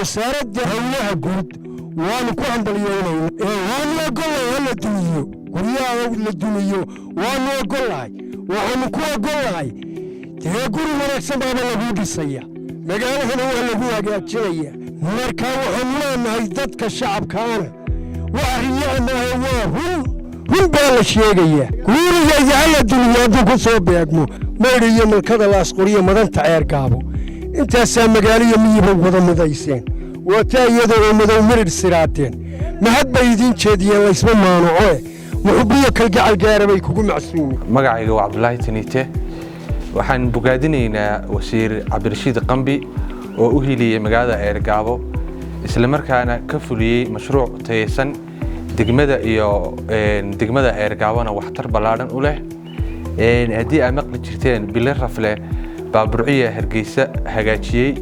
Wasaaradda Howlaha Guud waanu ku hambalyeynayna ee waanu ogollahay ha la dumiyo guryaha, la dumiyo waanu ogollahay. Waxaanu ku ogollahay dee guri wanaagsan baaba laguu dhisaya, magaaladana waa lagu hagaajinaya. Marka waxaanu leenahay dadka shacabkaana wax riyaa maaha, waa run, run baa la sheegaya. Gurigayga ha la dumiyo hadduu ku soo beegmo Maydh iyo Malkada, Laasqoriyo, Madanta, Ceergaabo, intaasaa magaaliyo miyiba wada midayseen. Waataa iyada oo madow miridh siraateen, mahad bay idiin jeediyeen, laysma maanacoe, muxubbiyo kalgacal gaara bay kugu macsuumi. Magacayga waa Cabdulaahi Taniite. Waxaan bogaadinaynaa Wasiir Cabdirashiid Qambi oo u hiliyey magaalada Ceergaabo, islamarkaana ka fuliyey mashruuc tayeysan degmada iyo degmada Ceergaabona waxtar ballaadhan u leh. Haddii aad maqli jirteen, Bile Rafle baa Burciya Hargeysa hagaajiyey,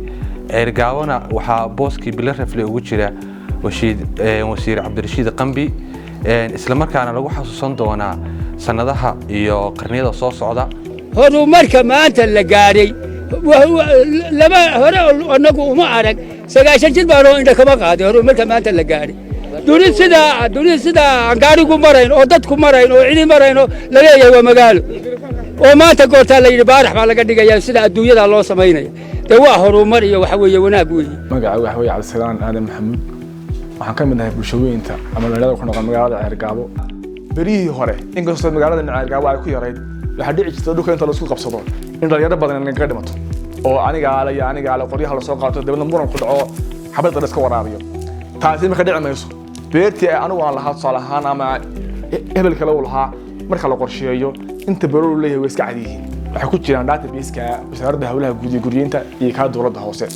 Ceergaabona waxaa booskii Bile Rafle ugu jira Wasiir Cabdirashiid Qambi, islamarkaana lagu xasuusan doonaa sannadaha iyo qarniyada soo socda. Horumarka maanta la gaadhay lama hore annagu uma arag. 90 jir baanoo indha kama qaaday horumarka maanta la gaadhay. Duni sidaa, duni sidaa aan gaarigu marayn oo dadku marayn oo cidi marayn oo laleeyahay waa magaalo, oo maanta goortaa la yidhi baarax baa laga dhigaya, sida adduunyada loo samaynaya, dee waa horumar iyo waxa weeye wanaag weeye. Magaca waxa weeye Cabdisalaan Aadan Maxamuud. Waxaan ka mid ahay bulshooyinta ama dhalinyarada ku noqon magaalada Ceergaabo. Berihii hore, inkastoo magaalada Ceergaabo ay ku yarayd, waxaa dhici jirta dhulka inta laisku qabsado in dhalinyaro badan nagaga dhimato, oo aniga ale iyo aniga ale qoryaha lasoo qaato, dabadna muran ku dhaco, xabadda la iska waraabiyo. Taasi marka dhici mayso. Beertii anigu aan lahaa tusaale ahaan ama hebel kale uu lahaa, marka la qorsheeyo inta beerolu leeyahay way iska cad yihiin, waxay ku jiraan database-ka Wasaaradda Howlaha Guud iyo Guryeynta iyo kaa dowladda hoose.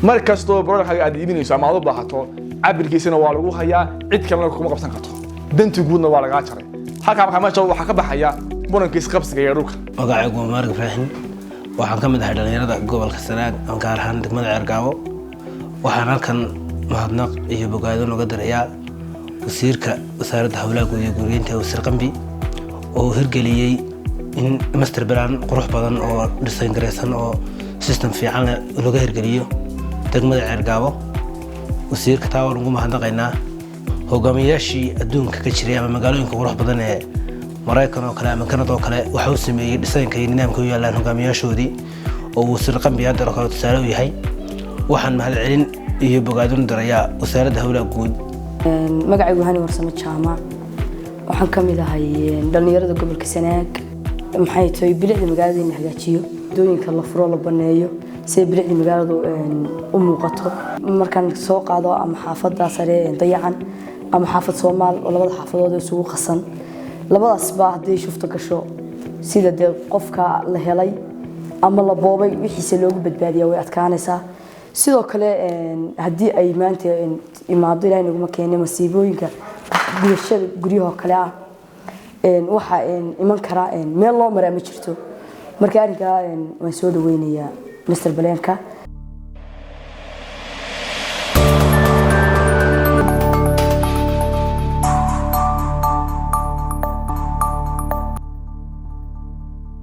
Mar kastoo productkaaga aad iibinayso ama aad u baahato, cabirkiisana waa lagu hayaa, cid kalena kuma qabsan karto, danti guudna waa lagaa jaray. Halkaa markaa meesha waxaa ka baxaya muranka isqabsiga iyo dhulka. Magacaygu waa Maarig Ibraahim. Waxaan ka mid ahay dhalinyarada gobolka Sanaag ama gaar ahaan degmada Ceergaabo. Waxaan halkan mahadnaq iyo bogaado noga dirayaa wasiirka Wasaaradda Howlaha Guud iyo Guryeynta, Wasiir Qambi, oo hirgeliyey in master plan qurux badan oo design garaysan oo system fiican leh looga hirgeliyo degmada Ceergaabo. Wasiirka taa waan ugu mahadnaqaynaa. Hogaamiyayaashii adduunka ka jiray ama magaalooyinka qurux badan ee Maraykan oo kale ama Kanada oo kale waxa uu sameeyey designka iyo nidaamka u yaalaan hogaamiyaashoodii, oo Wasiir Qambi hadda oo kale tusaale u yahay. Waxaan mahadcelin iyo bogaadin dirayaa Wasaaradda Howlaha Guud. Magacaygu Hani Warsamo Jaamac. Waxaan ka mid ahay dhallinyarada gobolka Sanaag. Maxay tahay bilicda magaalada in la hagaajiyo, wadooyinka la furo, la baneeyo si ay bilicda magaaladu u muuqato. Markaan soo qaado ama xaafadda sare Dayacan ama xaafad Soomaal oo labada xaafadood isugu qasan, labadaasba hadday shufto gasho, sida dee qofka la helay ama la boobay wixiisa loogu badbaadiya way adkaanaysaa. Sidoo kale haddii ay maanta imaado, Ilahay naguma keenay, masiibooyinka gubashada guryahoo kale ah, waxaa iman karaa meel loo maraa ma jirto. Marka arrinkaa waan soo dhaweynayaa master planka.